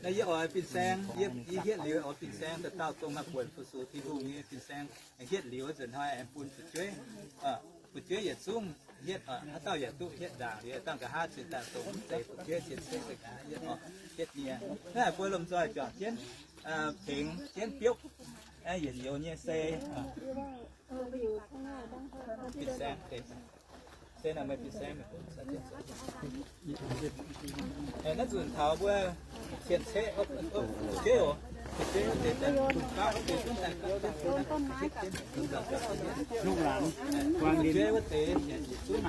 Naaiv yie oix fin-saeng, yie hietv liuz oix fin-saeng, dauh dauh dongh maaih buonc fu-sux Tin-Hungh nyei fin-saeng, hietv liuz nzunc hnoi aengx bun fu'jueiv, fu'jueiv yietc zungv hietv, haaix dauh yaac duqv hietv ndaangc liuz, dangh nqa'haav zinh ndaangc dongh mv deix fu'jueiv cien-ceqv nqa'haav hietv oc, hietv nie. Naaiv mbuo lomh nzoi juangc jienv tengx jienv biopv yietc njoux nyei sei. Naaiv nzunc taux mbuo cien-ceqv, fu'jueiv oc, fu'jueiv wuov deix, ลูกหลาน วางดิ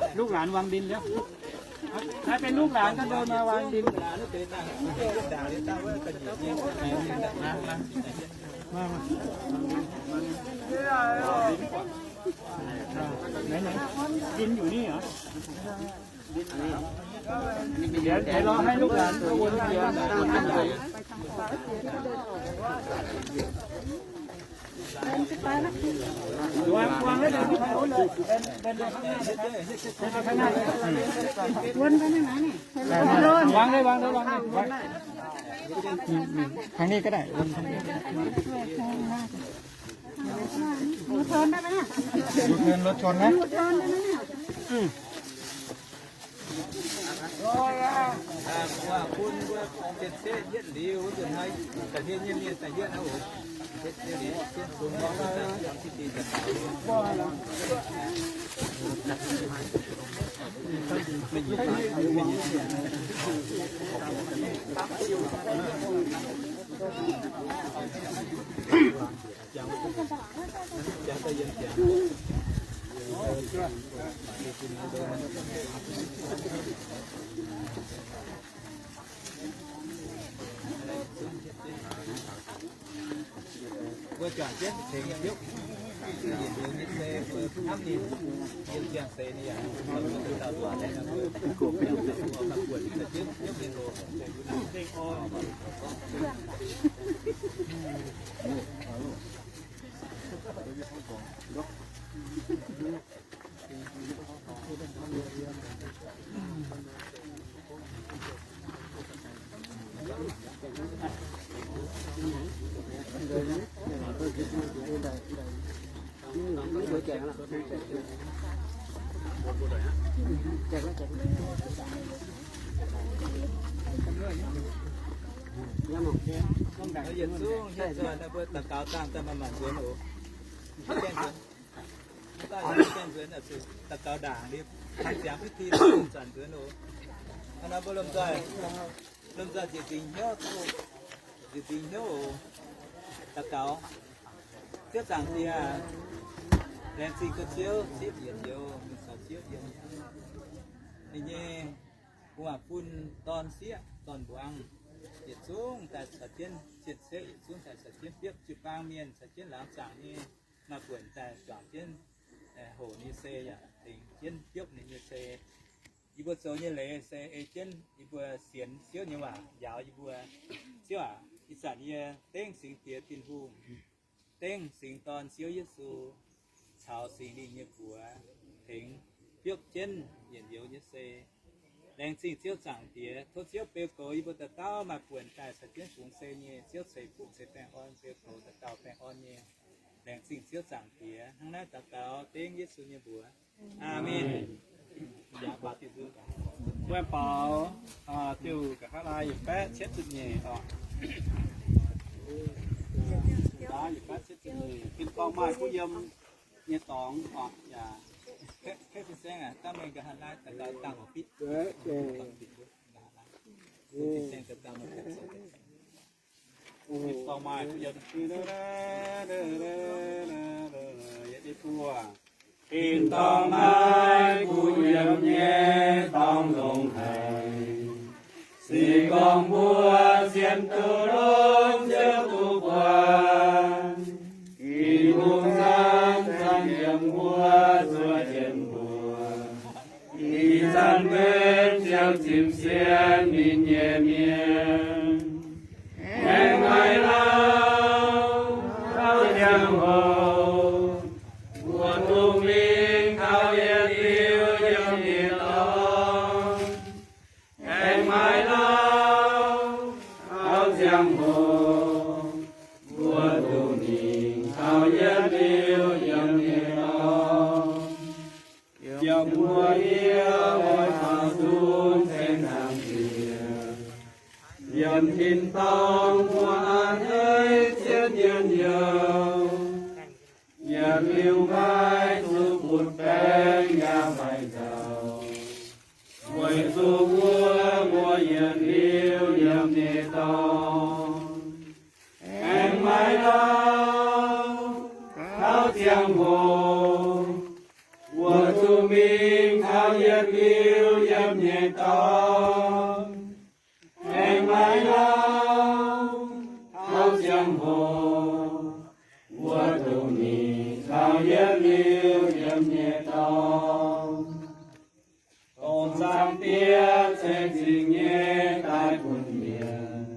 น ลูกหลานวางดินแล้ว ถ้าเป็นลูกหลานก็เดินมาวางดิน ไหนๆ ดินอยู่นี่เหรอ เดี๋ยว เดี๋ยวรอให้ลูกหลานเขาวนเวียน วาง วางไว้เลย เดิน เดินไปข้างหน้าเลย เดินไปข้างหน้าเลย วนไปทางไหนนี่ วางเลย วางเลย วางเลย ทางนี้ก็ได้ วนทางนี้ ยูเทิร์นได้ไหมเนี่ย ยูเทิร์นรถชนนะ ยูเทิร์นได้ไหมเนี่ย อืม Yietc zungv, yietc zungv mbuo daux gaux dangh daaih manc-manc nzuonx oc. Daux gaux ndaangc liuz, tangx ziangx fih ti zanc nzuonx oc. Hnangv naaiv mbuo lomh nzoih, lomh nzoih njiec dingc hnyouv, njiec dingc hnyouv oc. Daux gaux. Ziouv Zaangc Diex, laengz zingh gorx Ziouv zipv yietc njoux mingh caux Ziouv yiem. Ninh nyei gu'nguaaz-fun, dorn-sieqv, dorn-mbuangz, yietc zungv daaih caux jienv cien-ceqv, yietc zungv daaih caux jienv biopv jiu-baang mienh, caux jienv laangz zaangc nyei maaih buonc daaih juangc jienv hoqc ninh nyei sei yaac tengx jienv biopv ninh nyei sei. Yie mbuo zoux nyei leiz se ei jienv yie mbuo sienx Ziouv nyei waac njaaux yie mbuo. Ziouv aac, ih zanc yie dengv Singx Diex Tin-Hungh, dengv Singx Dorn Ziouv Yesu caux Singx Lingh nyei buoz tengx biopv jienv yietc njoux nyei sei. Laengz zingh Ziouv Zaangc Diex. Tov Ziouv beu goux yie mbuo dauh dauh maaih buonc daaih caux jienv fungx sei nyei. Ziouv ceix fuqv ceix baengh orn, beu goux dauh dauh baengh orn nyei. Laengz zingh Ziouv Zaangc Diex. Hnangv naaiv daux gaux dengv Yesu nyei mbuox. Aamen. Wuov baaux diuh nqa'haav laai yietc baeqv cietv ziepc nyeic oc. Yietc baeqv cietv ziepc nyeic, tin-dorngh maaih kuv yiem nyei dorngx oc. Yaac, tin-dorngh maaih kuv yiem, tin-dorngh maaih kuv yiem nyei dorngx longx haic. Se gorngv mbuo sienx duqv longx, Ziouv duqv buatc, Tin-Hungh zanc-zanc yiem mbuo zuov jienv mbuo. Ih zanc mbenc Ziouv zipv sienx ninh nyei mienh. Aengx maiv lauh, taux ziangh hoc, mbuo Tin-Hungh taux yietc liuz yiem nyei dorngx. Aengx maiv lauh, taux ziangh hoc, mbuo duqv mingh taux yietc liuz yiem nyei dorngx. Yiem mbuo hiuv oix faaux zunv ceng ndaangc njiec, yiem tin-dorngh mbuo a'hneiv cietv njien-youh. Yietc liuz maiv zuqc butv baengc yaac maiv nzauh, weic zuqc mbuo mbuo yietc liuz yiem nyei dorngx. Aengx maiv lauh, taux ziangh hoc, mbuo zuqc mingh taux yietc liuz yiem nyei dorngx. Aengx maiv lauh, taux ziangh hoc, mbuo duqv mingh taux yietc liuz yiem nyei dorngx. Dongh Zaangc Diex ceix zingh nyei daaih bun mienh,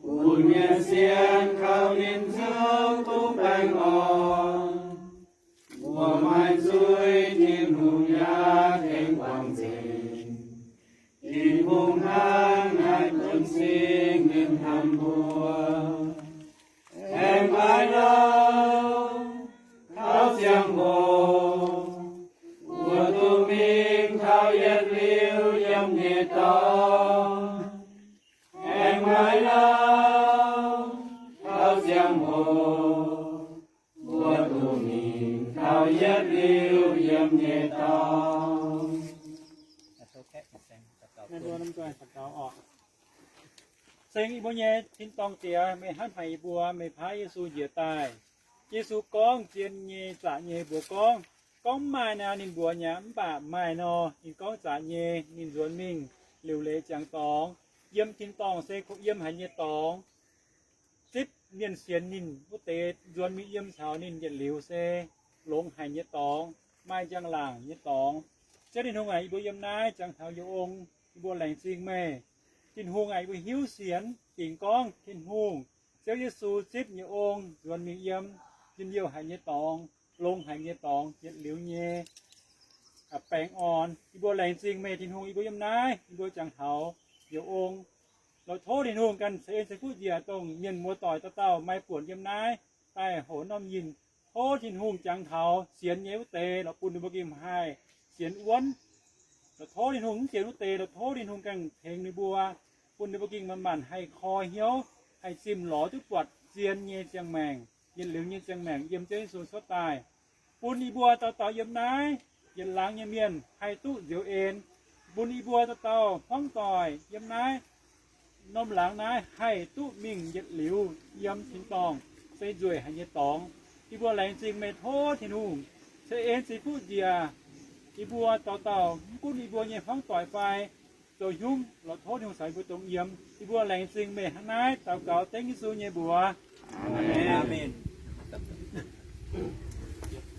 bun mienh sienx kaux ninh nzunc duqv baengh orn. Mbuo maaih zuiz, Tin-Hungh yaac tengx guangc nzengc. Tin-Hungh hnangv naaic bun cing ninh hnamv mbuo. Aengx maiv lauh, taux ziangh hoc, mbuo duqv mingh taux yietc liuz yiem nyei dorngx. Aengx maiv lauh, taux ziangh hoc, mbuo duqv mingh taux yietc liuz yiem nyei dorngx. Ceng yie mbuo nyei tin-dorngh Diex, meih hnamv haic yie mbuo, meih paaiv Yesu njiec daaih. Yesu gorngv zien nyei zaqc nyei mbuox gorngv, gorngv mv maaih naaic ninh mbuox nyei, mv baac maaih nor ninh gorngv zaqc nyei, ninh nzuonx mingh liuc leiz ziangx dorngx. Yiem tin-dorngh se kungx yiem haic nyei dorngx. Zipv mienh sienx ninh wuov deix nzuonx mingh yiem caux ninh yietc liuz se longx haic nyei dorngx, maaih njang-laangc nyei dorngx. Ziouv Tin-Hungh aac, yie mbuo yiem naaiv ziangx taux youh ong, yie mbuo laengz zingh meih. Tin-Hungh aac, yie mbuo hiuv sienx dingc gorngv Tin-Hungh, Ziouv Yesu zipv nyei ong nzuonx mingh yiem njien-youh haic nyei dorngx, longx haic nyei dorngx, yietc liuz nyei baengh orn. Yie mbuo laengz zingh meih Tin-Hungh, yie mbuo yiem naaiv, yie mbuo ziangx taux youh ong. Lorz tov Tin-Hungh ganh ceix en ceix fuqv njiec dongh mienh muoz-doic dauh dauh maaih buonc yiem naaiv daaih hoqc norm yinh. Tov Tin-Hungh jangx taux sienx nyei wuov deix lorz bun ninh mbuo gengh haih sienx wuonv. Lorz tov Tin-Hungh mv sienx wuov deix, lorz tov Tin-Hungh ganh tengx ninh mbuo, bun ninh mbuo gengh manc-manc haih koi hnyouv, haih zimh lorz duqv buatc zien nyei ziangh maengc, yietc liuz nyei ziangh maengc yiem Ziouv Yesu cuotv daaih. Bun yie mbuo dauh dauh yiem naaiv yietc laangz nyei mienh haih duqv nzioux en. Bun yie mbuo dauh dauh hmuangv doic yiem naaiv norm laangz naaiv haih duqv mingh yietc liuz yiem tin-dorngh se nzueic haic nyei dorngx. Yie mbuo laengz zingh meih, tov Tin-Hungh ceix en ceix fuqv njiec yie mbuo dauh dauh, mv gunv yie mbuo nyei hmuangv doic fai zoux hnyungv, lorz tov Tin-Hungh caux yie mbuo dongh yiem. Yie mbuo laengz zingh meih hnangv naaiv daux gaux dengv Yesu nyei mbuox. Aamen.